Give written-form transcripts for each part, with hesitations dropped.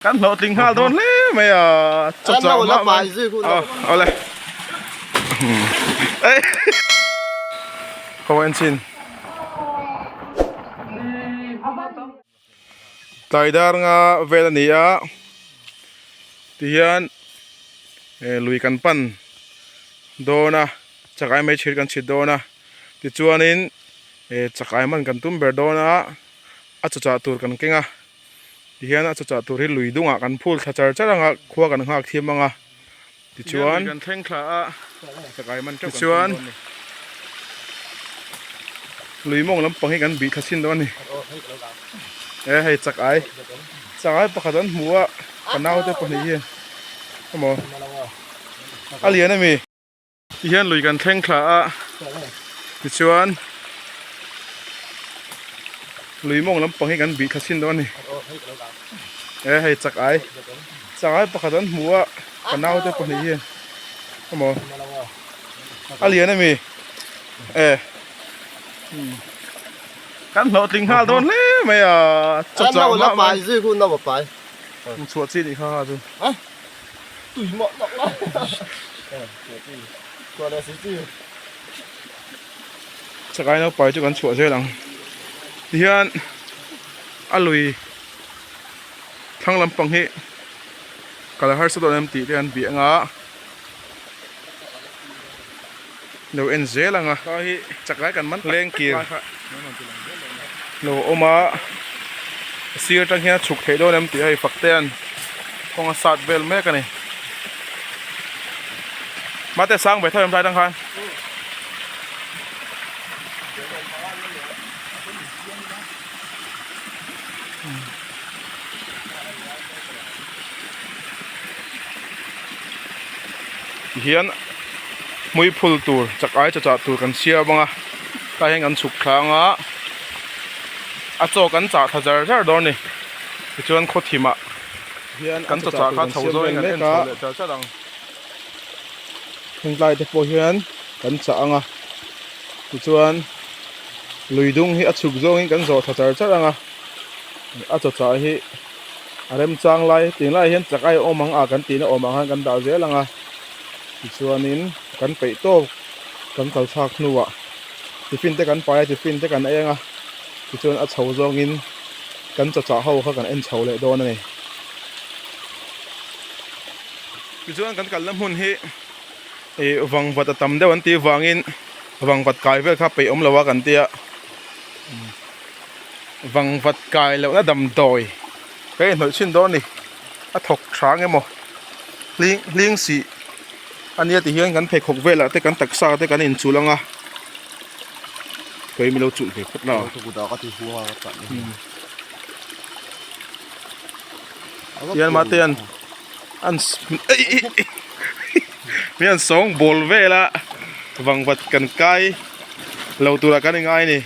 Kan hlawhtling nghal dawn hle mai a, chaw chah mah mai a, awle ei ho en chin tlai dar nga vel a ni a tihian lui kan pan dawn a chakai mai chhir kan chhit dawn a tichuanin chakai man kan tum ber dawn a a chaw chah tur kan keng a. Tihian a chawchah tur hi lui dungah kan phul thla char char anga khua kan nghak thiam anga tichuan kan thleng thla a tichuan lui mawng lampang hi kan bih thla chhin dawn a ni e hei chak ai chak ai pakhat an hmu a ka naute pahnih hian emaw a lian ami. Tihian lui kan thleng thla a, tichuan lui mawng lampang hi kan bih thla chhin dawn a ni. E hei chak ai, chak ai pakhat an hmu a, ka naute pahnih hian emaw a lian ami e kan hlawhtling nghal dawn hle mai a, chaw chah mah mai chhuah chi nih kha kha chu. Tui mawh tawk la. Chhuah leh si chi. Chakai naupai chu kan chhuah zel ang. Tihian a lui thlang lampang hi kal harsa dawn em tih te an bih anga lo en zel anga hi chakai kan man lengkir lo awm a sir atang hian a chhuk theih dawn em tih hei fak te an kawng a sat vel mek a ni mate sang ve tho em tlai tang khan Tihian hmui phul tur chak ai chawchah tur kan siam ang a tlai hian kan chhuk thla ang a a chaw kan chah thla zar zar dawn a ni tichuan khaw thimah kan chawchah kha chho zawngin kan en chho leh char char ang. Heng tlai te pawh hian kan chah ang a tichuan lui dung hi a chhuk zawngin kan zawh thla char char ang a a chawchah hi a remchang lai tunlai hian chak ai awm ang a kan tihna awm ang khan kan dah zel ang a tichuanin kan peih tawk kan kal thlak hnuah tiffin te kan pai a tiffin te kan ei ang a tichuan a chho zawngin kan chawchah ho kha kan en chho leh dawn a ni. Tichuan kan kalna hmun hi ih vangvat a tam deuh an tih vangin vangvat kai vel kha peih awm lo a kan tia vangvat kai lohna damdawi ka inhnawih chhin dawn a ni a thawk tha ang emaw hling hling sih a nia ti hian kan pheikhawk velah te kan taksa te kan inchulh ang a kei milo chulh ve phawt la. Tian mate an an mi an sawng bawl vel a vangvat kan kai lo tura kan ingai a ni.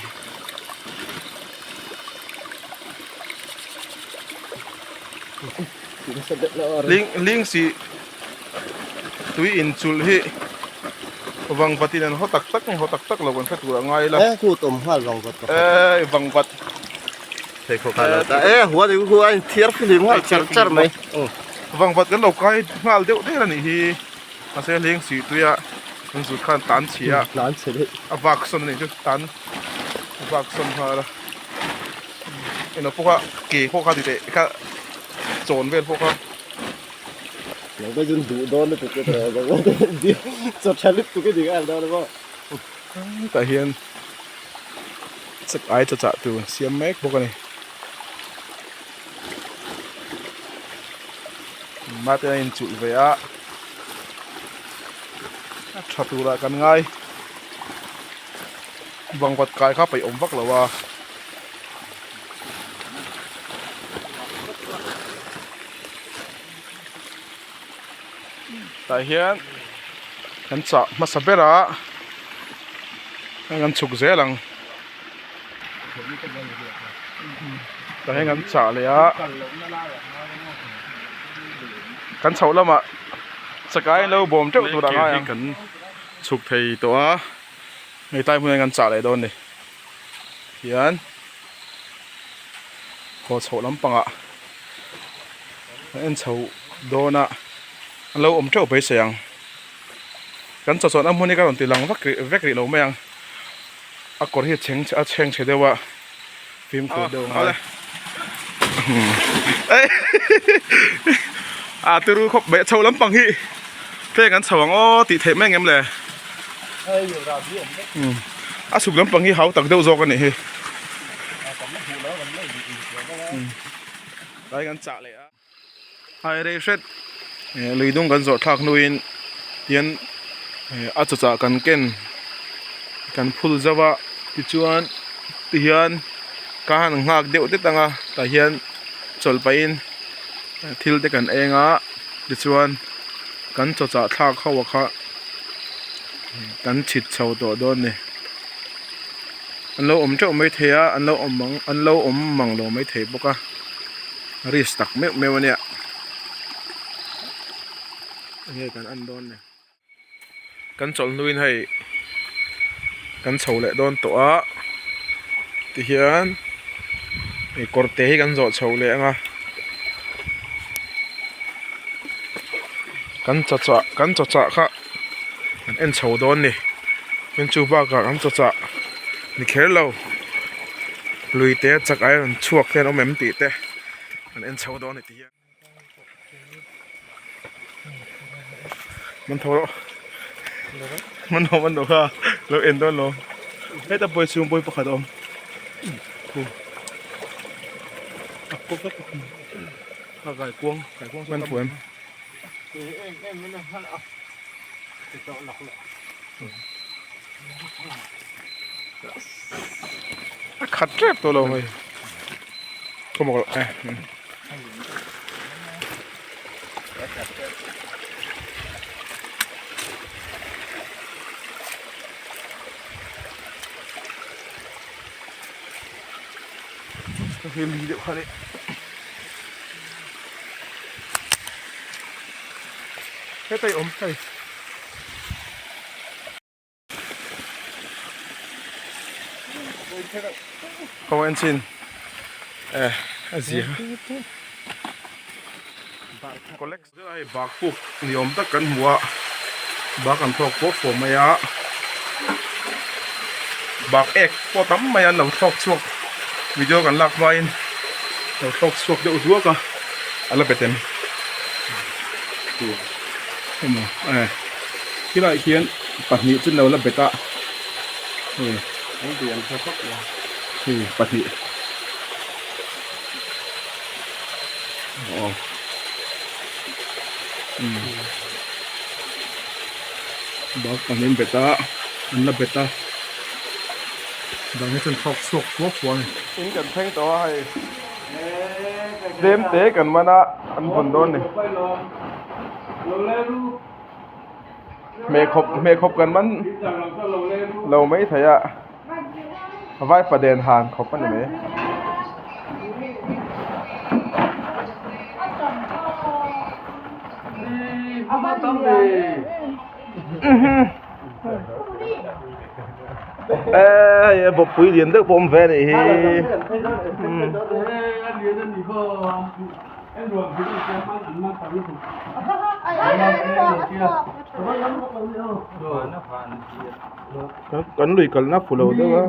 Hling hling si tui inchulh hi vangvat in an haw tak tak nge haw tak tak lo kan hre tur a ngai ila. E vangvat. E huan in khu a in thiar fihlim nghal char char mai. Vangvat kan lo kai nghal deuh der a nih hi. Mahse hleng sih tuia kan zut khan tan chhia a vak sawn a nih chu tan a vak sawn nghal a. Englo pawh kha ke pawh kha ti teh kha chawn vel pawh kha. Nang te chuan duh dawn lutuk te chaw tha lutuk i ni nghal dawn a maw. Tah hian. Chak ai chaw chah tur siam mek bawk a ni. Mate a inchulh ve a, a tha turah kan ngai. Vangvat kai kha peih awm vak lo a. Tah hian kan chah hmasa ber a kan chhuk zel ang tah hian kan chah leh a kan chhoh lamah chakai an lo bawm teuh tur a ngai ang kan chhuk thei tawh a hei tlai hmunah hian kan chah leh dawn a ni hian haw chhoh lampangah. Kan en chho dawn a an lo awm teuh beisei ang kan chaw chawhna hmun hi ka rawn ti lang vak rih vek rih lo mai ang a kawr hi a chheng a chheng chhe deuh a fimkhur deuh a ngai a turu khawp mai chho lampang hi tleng an chho ang aw tih theih mai ang em le a chhuk lampang hi hau tak deuh zawk a nih hi. Tlai kan chah leh a. Hai rei hret lui dung kan zawh thlak hnuin tian a chawchah kan ken kan phul zauh a tichuan tihian ka han nghak deuh det ang a tah hian chawlh pahin thil te kan eng a tichuan kan chawchah thlak ho a kha kan chhit chho tawh dawn a ni. An lo awm teuh mai thei a an lo awm ang an lo awm mang lo mai thei bawk a risk tak meuh meuh a nia enge kan en dawn ni kan chawlh hnuin hei kan chho leh dawn tawh a tihian hei kawr te hi kan zawh chho leh ang a kan chawchah kan chawchah kha. An en chho dawn ni tin chu bakah an chawchah ni kher lo lui te chak ai rawn chhuak te an awm em tih te an en chho dawn a ni ti hian man tho rawh man ho man lo kha lo en dawn lo heta pawi chhung pawi pakhat a awm man fu em. A khat tep tawh lo hei khaw mawk eh hei li deuh kha ni. Hetai awm hei. Kawng en chin eh a zia collect hei bak puk ni awm tak kan hmu a bak an thlawk pawh fawh mai a bak ek pawh tam mai an lo thlawk chhuak video kan lak hmain lo thlawk chhuak deuh duak a a la bet em emaw eh khilaiah khian pahnih chu an lo la bet a hei hei pahnih aw umm bak pahnih an bet a an la bet a dang hi chuan thlawk chhuak fua fua a ni. In kan thleng tawh a hei tlem te kan man a an vawn dawn a ni hmehkhawp hmehkhawp kan man lo mai thei a vaipa den han khawp a ni mai. Hei bawppui lian deuh pawh awm ve a nih hi kan lui kalna fu lo deuh a.